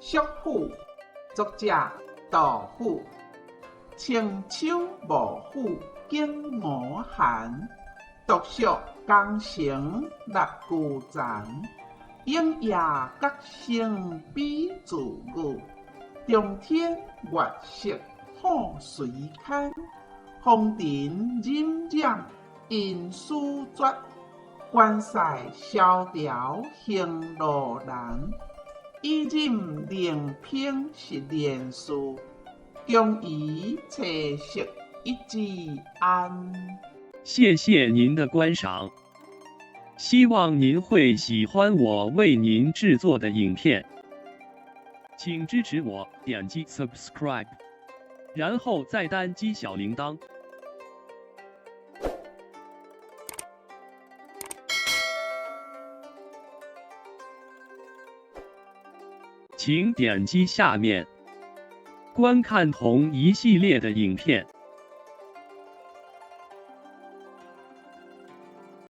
俗府，作者杜甫。清秋暮雨景无寒，独惜江城六旧残。影夜角声比自语，中天月色好随堪。风尘荏苒音书绝，关塞萧条行路难。已忍零平失联事，终于凄惜一枝安。谢谢您的观赏，希望您会喜欢我为您制作的影片，请支持我点击 subscribe，然后再单击小铃铛。请点击下面观看同一系列的影片。